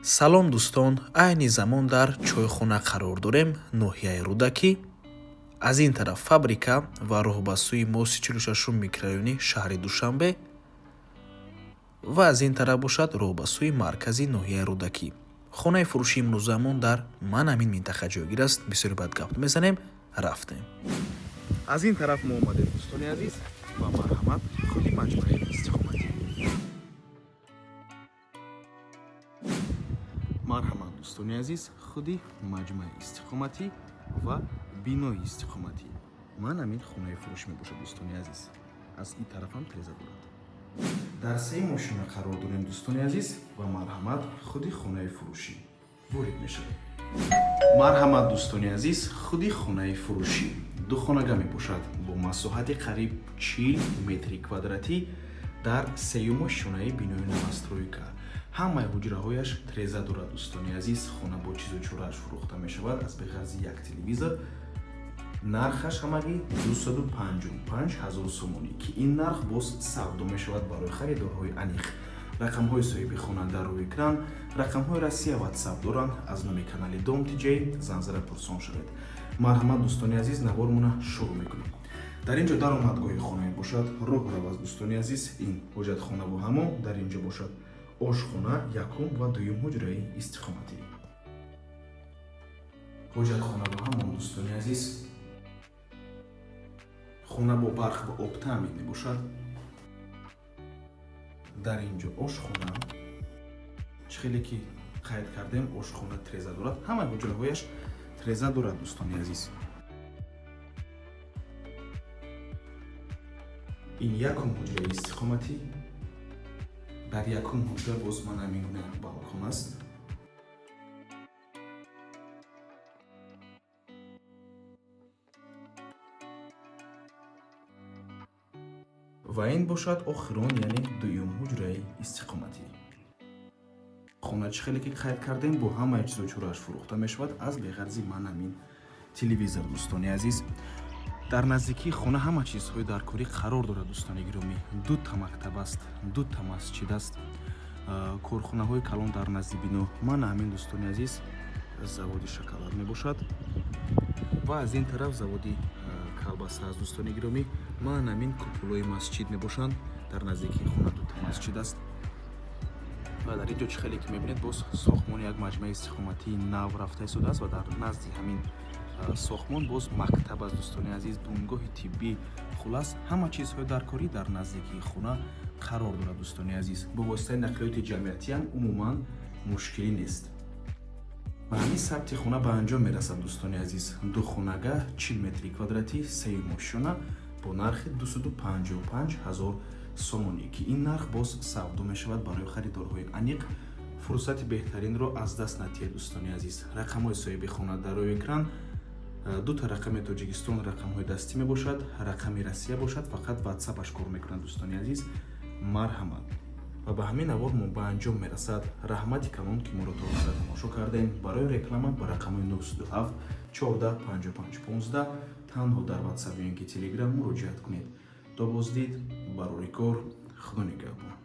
Салом, дӯстон! Айни замон дар чойхона қарор дорем, ноҳияи Рӯдакӣ. Аз ин тараф фабрика ва роҳ ба сӯи моси 46-ум микрорайони шаҳри Душанбе ва аз ин тараф бошад роҳ ба сӯи маркази ноҳияи Рӯдакӣ. Хонаи фурӯшии имрӯзаамон дар ман ҳамин минтақа ҷойгир аст. Бисёре баъд гап мезанем, рафтем. Аз ин тараф мо омадем, дӯстони азиз, ва марҳамат, худи маҷмӯаи истиқоматӣ. Марҳамат, дӯстони азиз, худи маҷмӯаи истиқоматӣ ва бинои истиқоматӣ. Ман ҳамин хонаи фурӯш мебошад, дӯстони азиз. Аз ин тарафам треза дорад. Дар сеюм ошёна қарор дорем, дӯстони азиз, ва марҳамат, худи хонаи фурӯшӣ, ворид мешавем. Марҳамат, дӯстони азиз, худи хонаи фурӯшӣ духонага мебошад бо масоҳати қариб 40 метри квадратӣ дар сеюм ошёнаи бинои новостройка. Ҳамаи ҳуҷраҳояш треза дорад, дӯстони азиз. Хона бо чизу чорааш фурӯхта мешавад аз беғарзи як телевизор. Нархаш ҳамагӣ 255 ҳазор сомонӣ, ки ин нарх боз савдо мешавад барои харидорҳои аниқ. Рақамҳои соҳиби хона дар рӯи экран, рақамҳои Россия, Ватсап доранд. Аз номи канали Дом Тиҷей занг зада пурсон шавед. Марҳамат, дӯстони азиз, навормона шурӯъ мекунем. Дар ин ҷо даромадгоҳи хона мебошад, роҳрав аст, дӯстони азиз. Ин ҳоҷатхонаву ҳамом, дар ин ҷо бошад ошхона, якум ва дуюм ҳуҷраи истиқоматӣ, ҳоҷатхонаву ҳамом. Дӯстони азиз, хона бо барқ ва об таъмин мебошад. Дар ин ҷо ошхона, чӣ хеле ки қайд кардем, ошхона треза дорад, ҳамаи ҳуҷраҳояш треза дорад, дӯстони азиз. Ин якум ҳуҷраи истиқоматӣ. Дар якум ҳуҷра боз ман ҳамин гуна балкон аст. Ва ин бошад охирон, яъне дуюм ҳуҷраи истиқоматӣ. Хона, чӣ хеле ки қайд кардем, бо ҳамаи чизу чорааш фурӯхта мешавад аз беғарзи ман ҳамин телевизор. Дӯстони азиз, дар наздикии хона ҳама чизҳои даркорӣ қарор дорад. Дӯстони гиромӣ, дута мактаб аст, дута масҷид аст, корхонаҳои калон дар назди бино. Ман ҳамин, дӯстони азиз, заводи шоколад мебошад ва аз ин тараф заводи колбаса аст. Дӯстони гиромӣ, ман ҳамин куполои масҷид мебошанд. Дар наздикии хона дута масҷид аст ва дар ин ҷо, чӣ хеле ки мебинед, боз сохтмони як маҷмӯаи истиқоматии нав рафта истодааст ва дар назди ҳамин сохтмон боз мактаб аст, дӯстони азиз, бунгоҳи тиббӣ. Хулас, ҳама чизҳои даркорӣ дар наздикии хона қарор дорад. Дӯстони азиз, бо воситаи нақлиёти ҷамъиятиам умуман мушкилӣ нест. Ба ҳамин сабти хона ба анҷом мерасад, дӯстони азиз. Ду хонага, 40 метри квадратӣ, сеюм ошёна бо нархи 255 ҳазор сомонӣ, ки ин нарх боз савдо мешавад барои харидорҳои аниқ. Фурсати беҳтаринро аз даст натиҳед, дӯстони азиз. Рақамҳои соҳиби хона дар рӯи экран. Дута рақами Тоҷикистон рақамҳои дастӣ мебошад, рақами Россия бошад, фақат Ватсапаш кор мекунад. Дӯстони азиз, марҳамат. Ва ба ҳамин навор мо ба анҷом мерасад. Раҳмати калон, ки моро то охира тамошо кардем. Барои реклама ба рақамҳои 907 14 55 15 танҳо дар Ватсап ё ин ки Телеграм муроҷиат кунед. То боздид, барори кор, Худо нигаҳбон.